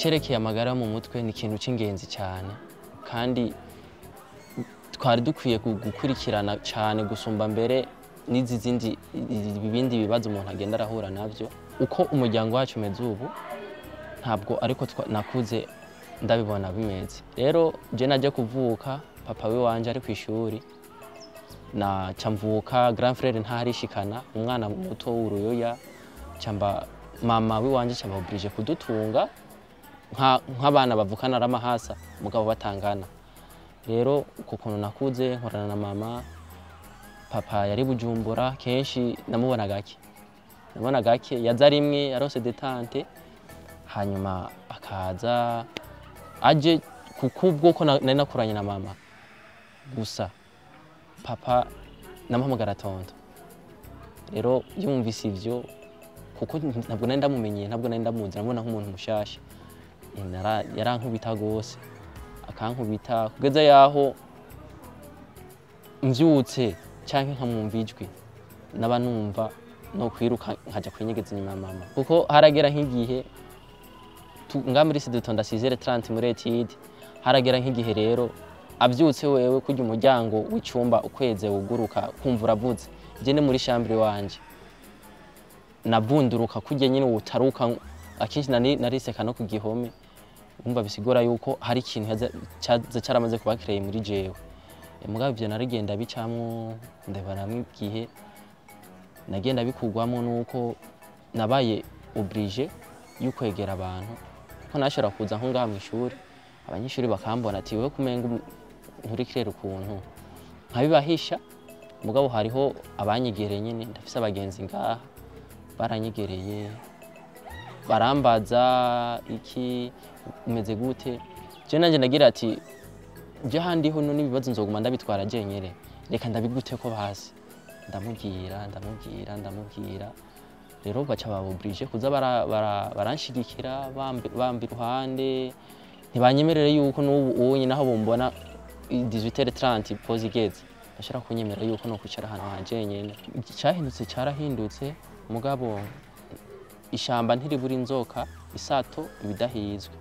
Icerekeye amagara yo mu mutwe ni ikintu c'ingenzi cyane, kandi twari dukwiye gukurikirana cyane gusumba mbere n'izi zindi ibindi bibazo umuntu agenda arahura navyo. Uko umuryango wacu umeze ubu ntabwo ariko nakuze ndabibona bimeze. Rero je naje kuvuka papa wiwanje ari kw'ishuri, na camvuka grand frère ntarishikana, umwana muto w'uruyoya, camba mama wiwanje camba obligé kudutunga nk'abana bavukana ari amahasa mugabo batangana. Rero uko kuntu nakuze nkorana na mama, papa yari Bujumbura kenshi namubona gake, namubona gake, yaza rimwe yarose détente, hanyuma akaza aje kuko ubwo ko nari nakuranye na mama gusa. Papa namuhamagara tonto. Rero yumvise ivyo, kuko ntabwo nari ndamumenyeye, ntabwo nari ndamuzi, namubona nk'umuntu mushasha. Yarankubita gose, akankubita kugeza yaho mvyutse canke nkamwumva ijwi naba numva no kwiruka nkaja kwinyegeza inyuma ya mama. Kuko haragera nk'igihe nga muri dutonda 6h30 muri étude, haragera nk'igihe rero avyutse wewe kurya umuryango w'icumba ukweze wuguruka kumva uravuze, je ni muri chambre wanje navunduruka kurya nyine utaruka. Akenshi nariseka no ku gihome. Umva, bisigura yuko hari ikintu caza caramaze kuba créé muri jewe. Mugabo ivyo narigenda bicamwo, ndabaramwo igihe nagenda bikugwamo nuko nabaye obligé y'ukwegera abantu, kuko nashobora kuza nko ngaha mw'ishuri, abanyeshuri bakambona ati: "Wewe kumenga nturikirera ukuntu." Nkabibahisha. Mugabo hariho abanyegereye nyene, ndafise abagenzi ngaha baranyegereye, barambaza iki: "Umeze gute?" Je nanje ndagira ati: "Je handiho none ibibazo nzoguma ndabitwara jenyene, reka ndabigute ko basi." Ndamubwira, ndamubwira, ndamubwira. Rero baca baba obligé kuza baranshigikira, bamba iruhande, ntibanyemerere yuko n'ubu unye naho bombona 18h30 pause igeze bashobora kunyemera yuko no kwicara ahantu ha jenyene. Icyahindutse cyarahindutse, mugabo ishamba ntiribura inzoka, isato ibidahizwe.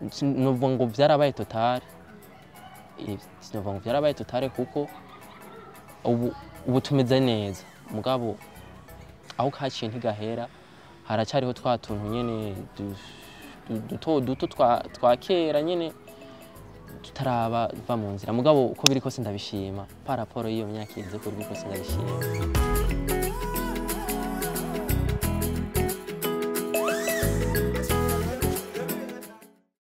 Sinovuga ngo vyarabaye total, sinovuga ngo vyarabaye total, kuko ubu tumeze neza. Mugabo aho kaciye ntigahera, haracariho twa tuntu nyene duto duto twa kera nyene tutaraba va mu nzira. Mugabo uko biri kose ndabishima par rapport y'iyo myaka iheze, uko biri kose ndabishima.